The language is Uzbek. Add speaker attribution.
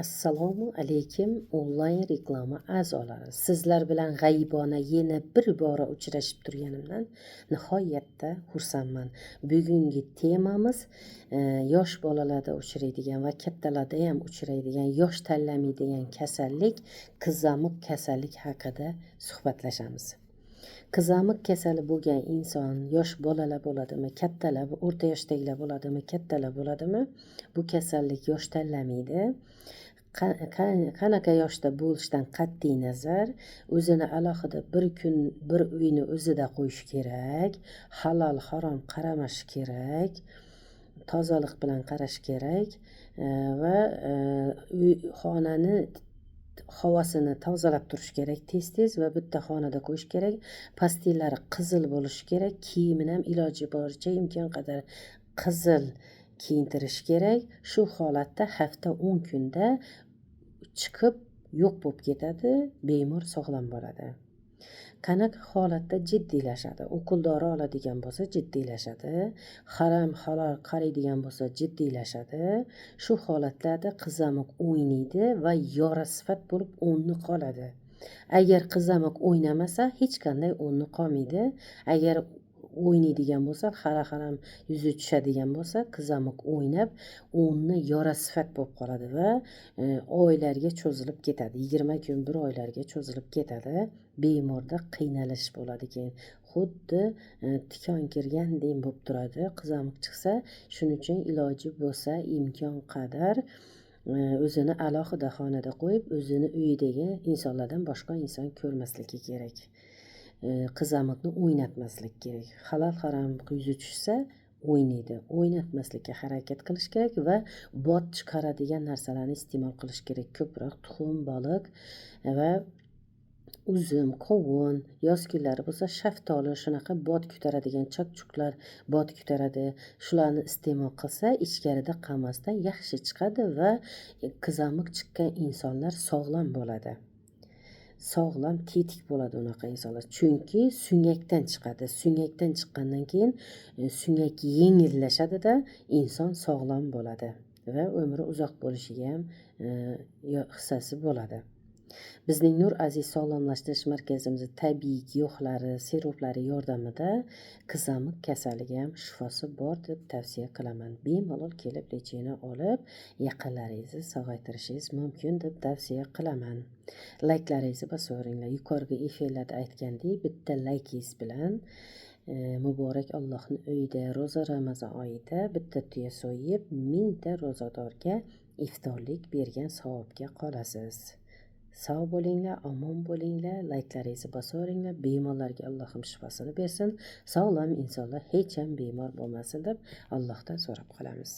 Speaker 1: Assalomu alaykum, onlayn reklama a'zolari. Sizlar bilan g'aybona yana bir bora uchrashib turganimdan nihoyatda xursandman. Bugungi temamiz yosh bolalarda uchraydigan va kattalarda ham uchraydigan, yosh tanlamaydigan kasallik, qizamiq kasallik haqida suhbatlashamiz. Qizamiq kasali bo'lgan inson, yosh bolalar bo'ladimi, kattalar, o'rta yoshdagilar bo'ladimi, kattalar bo'ladimi, bu kasallik yosh tanlamaydi. Qanaqa yoshda bo'lishidan qat'iy nazar, o'zini alohida bir kun bir uyni o'zida qo'yish kerak, halol harom qaramash kerak, tozalik bilan qarash kerak va uy xonani havosini tozalab turish kerak tez-tez va bitta xonada qo'yish kerak. Pastillari qizil bo'lishi kerak, kiyimini ham iloji boricha imkon qadar qizil kiyintirish kerak. Shu holatda hafta 10 kunda chiqib yo'q bo'lib ketadi, bemor sog'lom bo'ladi. Qanaqa holatda jiddiylashadi? Ukol dori oladigan bo'lsa jiddiylashadi, harom halol qaraydigan bo'lsa jiddiylashadi. Shu holatlarda qizamiq o'ynaydi va yora sifat bo'lib o'rni qoladi. Agar qizamiq o'ynamasa hech qanday o'rni qolmaydi. Agar o'ynaydigan bo'lsa, haram yuzi tushadigan bo'lsa, qizamiq o'ynab o'rni yora sifat bo'lib qoladi va oylarga cho'zilib ketadi. 20 kun, 1 oylarga cho'zilib ketadi. Bemorda qiynalish bo'ladi keyin. Xuddi tikon kirgandek bo'lib turadi qizamiq chiqsa. Shuning uchun iloji bo'lsa imkon qadar o'zini alohida xonada qo'yib, o'zini uyidagi insonlardan boshqa inson ko'rmasligi kerak. Qizamiqni o'ynatmaslik kerak. Halol harom yuzi tushsa o'ynaydi. O'ynatmaslikka harakat qilish kerak va bot chiqaradigan narsalarni iste'mol qilish kerak. Ko'proq tuxum, baliq va uzum, qovun, yoz kunlari bo'lsa shaftoli, shunaqa bot ko'taradigan chakchuklar bot ko'taradi. Shularni iste'mol qilsa ichkarida qolmasdan yaxshi chiqadi va qizamiq chiqqan insonlar sog'lom bo'ladi. Sog'lom, tetik bo'ladi unaqa insonlar. Chunki sungakdan chiqadi. Sungakdan chiqqandan keyin sunyak yengillashadida inson sog'lom bo'ladi va umri uzoq bo'lishiga ham hissasi bo'ladi. Bizning Nur Aziz sog'lomlashtirish markazimizda tabiiy giyohlari, siroplari yordamida qizamiq kasaliga ham shifosi bor deb tavsiya qilaman. Bemalol kelib lecheniya olib, yaqinlaringizni sog'aytirishingiz mumkin deb tavsiya qilaman. Layklaringizni bosaveringlar. Yuqorgi efirlarda aytgandek, bitta laykingiz bilan muborak Allohning uyida ro'za Ramazon oyida bitta tuya so'yib, 1000 ta ro'zadorga iftorlik bergan savobga qolasiz. Sog' bo'linglar, omon bo'linglar, layklaringizni bosaveringlar. Bemorlarga Allohim shifosini bersin. Sog'lom insonlar hech ham bemor bo'lmasin deb Allohdan so'rab qolamiz.